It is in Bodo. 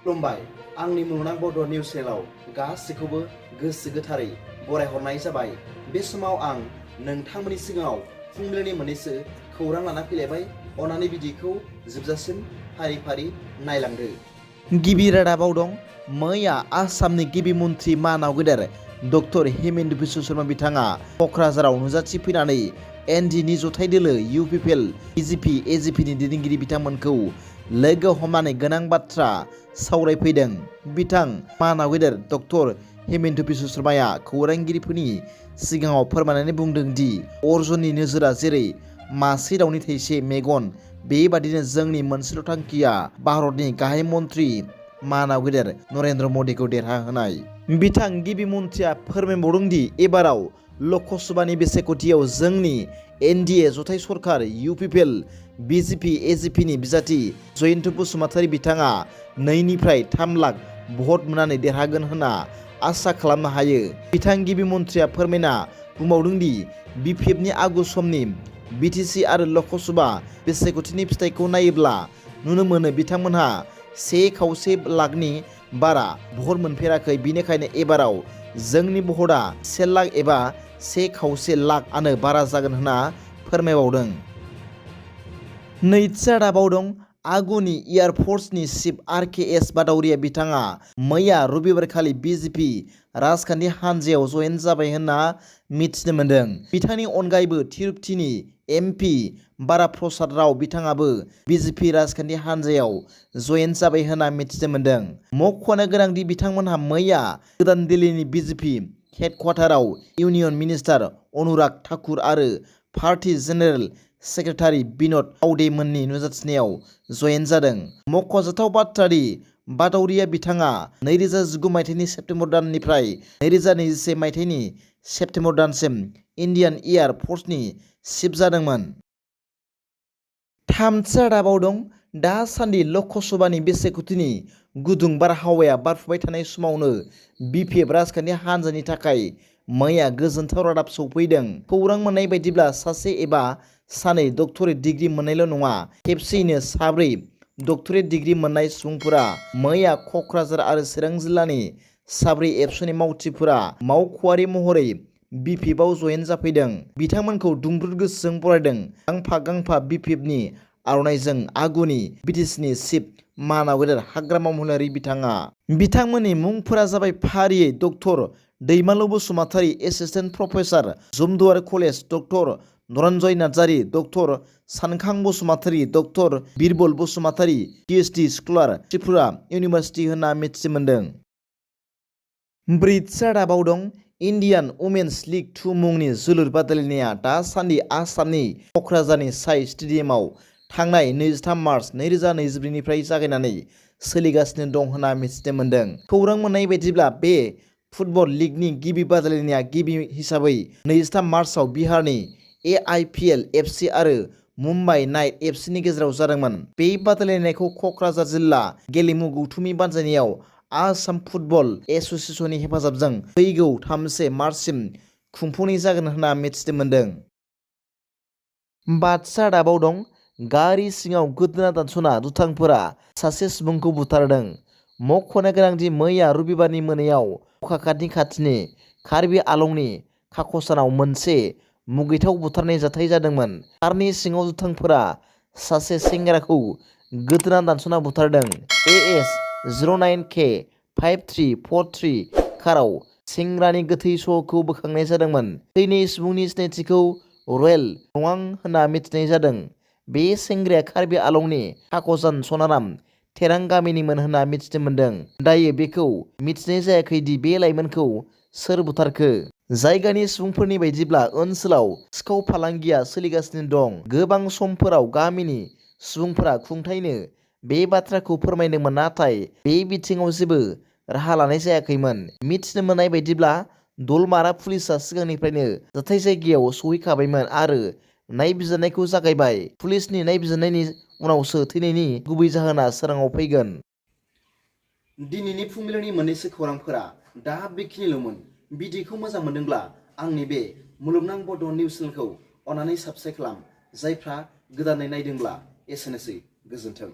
खुलुमबाय आंनि मुलुगनां बड' निउस चेनेलाव गासैखौबो गोसो गोथारै बरायहरनाय जाबाय। बे समाव आं नोंथांमोननि सिगाङाव फुंबिलिनि मोननैसो खौरां लाना फैलायबाय। अनानै भिडिअखौ जोबजासिम फारि फारि नायलांदो। गिबि रादाबाव दं मैया आसामनि गिबि मन्त्रि मानाव गेदेर डक्टर हेमेन्त बिश्व शर्मा बिथाङा क'क्राझाराव नुजाथिफैनानै एनडिनि जथाय दोलो इउपिपिएल बिजेपि एजिपिनि दैदेनगिरि बिथांमोनखौ लोगो हमनानै गोनां बाथ्रा सावरायफैदों। बिथां मानाव गेदेर डक्टर हेमेन्त बिश्व शर्माया खौरांगिरिफोरनि सिगाङाव फोरमायनानै बुंदों दि अर्जुननि नोजोरा जेरै मासे दावनि थाइसे मेगन बेबादिनो जोंनि मोनसेल' थांखिया भारतनि गाहाय मन्त्रि मानाव गेदेर नरेन्द्र मदिखौ देरहाहोनाय। बिथां गिबि मन्थ्रिया फोरमायबावदों दि एबाराव लकसभानि बिसायख'थियाव जोंनि एनडिए जथाय सरकार इउपिपिएल बिजेपि एजिपिनि बिजाथि जयन्त बसुमतारी बिथाङा 2निफ्राय 3 लाख भट मोननानै देरहागोन होनना आसा खालामनो हायो। बिथां गिबि मन्थ्रिया फोरमायना बुंबावदों दि बिपिएफनि आगु समनि बिटिसि आरो लकसभा बिसायख'थिनि फिथाइखौ नायोब्ला नुनो मोनो बिथांमोनहा 1.25 लाखनि बारा भट मोनफेराखै। बिनिखायनो एबाराव जोंनि भटआ 1 लाख एबा 1.25 लाखआनो बारा जागोन होनना फोरमायबावदों। नैथि रादाबाव दं आगुनि एयारफर्सनि चिफ आरकेएस बादावरिया बिथाङा मैया रबिबारखालि बिजेपि राजखान्थि हानजायाव जयेन जाबाय होनना मिथिनो मोन्दों। बिथांनि अनगायैबो तिरुपतिनि एमपि बारा प्रसाद राव बिथाङाबो बिजेपि राजखान्थि हानजायाव जयेन जाबाय होनना मिथिनो मोन्दों। मख'नो गोनांदि बिथांमोनहा मैया गोदान दिल्लीनि BJP हेडक्वार्टाराव union minister Anurag Thakur आरो पार्टी जेनेरेल सेक्रेटारि बिन'द तावडे मोननि नुजाथिनायाव जयेन जादों। मख'जाथाव बाथ्रा दि बादावरिया बिथाङा 2019 मायथाइनि सेप्तेम्बर दाननिफ्राय 2021 मायथाइनि सेप्तेम्बर दानसिम इन्डियान एयार फर्सनि चिफ जादोंमोन। थामथि रादाबाव दं दासान्दि लकसभानि बिसायख'थिनि गुदुं बारहावाया बारफुबाय थानाय समावनो बिपिएफ राजखान्थि हानजानि थाखाय मैया गोजोनथाव रादाब सौफैदों। खौरां मोननाय बायदिब्ला सासे एबा सानै डक्टरेट डिग्री मोननायल' नङा, खेबसेयैनो 4 डक्टरेट डिग्री मोननाय सुबुंफोरा मैया क'क्राझार आरो चिरां जिल्लानि 4 एबसुनि मावथिफोरा मावख'आरि महरै बिपिएफआव जयेन जाफैदों। बिथांमोनखौ दुंब्रुद गोसोजों बरायदों गांफा गांफा बिपिएफनि आर'नाइजों आगुनि बिटिसिनि चिफ मानाव गेदेर हाग्रामा महिलारि बिथाङा। बिथांमोननि मुंफोरा जाबाय फारियै doctor Daimalu Basumatary assistant professor Jamduar college, doctor Dhananjay Narzary, doctor Sankhang Basumatary, doctor Birbal Basumatary PhD scholar Tripura university होनना मिथिनो मोन्दों। ब्रैथि रादाबाव दं इन्डियान वुमेन्स लीग 2 मुंनि जोलुर बादायलायनाया दासान्दि आसामनि क'क्राझारनि साइ स्टेडियामाव थांनाय 23 मार्च 2024निफ्राय जागायनानै सोलिगासिनो दं होनना मिथिनो मोन्दों। खौरां मोननाय बायदिब्ला बे फुटबल लीगनि गिबि बादायलायनाया गिबि हिसाबै 23 मार्चआव बिहारनि AIPL FC आरो मुम्बाइ नाइट FCनि गेजेराव जादोंमोन। बे बादायलायनायखौ क'क्राझार जिल्ला गेलेमु गौथुमि बानजायनायाव आसाम फुटबल एस'सिएशननि हेफाजाबजों फैगौ 31 मार्चसिम खुंफुंनाय जागोन होनना मिथिनो मोन्दों। बाथि रादाबाव दं गारि सिङाव गोदोना दानस'ना दुथांफोरा सासे सुबुंखौ बुथारदों। मख'नो गोनांदि मैया रबिबारनि मोनायाव अखाखाथि खाथिनि कार्बि आलंनि खाखसानाव मोनसे मुगैथाव बुथारनाय जाथाय जादोंमोन। कारनि सिङाव दुथांफोरा सासे सेंग्राखौ गोदोना दानस'ना बुथारदों। AS 09K5343 काराव सेंग्रानि गोथै सह'खौ बोखांनाय जादोंमोन। थैनाय सुबुंनि सिनायथिखौ रयेल खोरां होनना मिथिनाय जादों। बे सेंग्राया कार्बि आलंनि खाख'जान सनाराम थेरां गामिनिमोन होनना मिथिनो मोन्दों। दायो बेखौ मिथिनाय जायाखै दि बे लाइमोनखौ सोर बुथारखो। जायगानि सुबुंफोरनि बायदिब्ला ओनसोलाव सिखाव फालांगिया सोलिगासिनो दं। गोबां समफोराव गामिनि सुबुंफोरा खुंथायनो बे बाथ्राखौ फोरमायदोंमोन, नाथाय बे बिथिङाव जेबो राहा लानाय जायाखैमोन। मिथिनो मोननाय बायदिब्ला दलमारा पुलिसआ सिगांनिफ्रायनो जाथाय जायगायाव सौहैखाबायमोन आरो नायबिजिरनायखौ जागायबाय। पुलिसनि नायबिजिरनायनि उनावसो थैनायनि गुबै जाहोना सोराङाव फैगोन। दिनैनि फुंबिलिनि मोननैसो खौरांफोरा दा बेखिनिल'मोन। भिडिअखौ मोजां मोनदोंब्ला आंनि बे मुलुगनां बड' निउस चेनेलखौ अननानै साबस्क्राइब खालाम। जायफ्रा गोदानै नायदोंब्ला एसेनोसै, गोजोन्थों।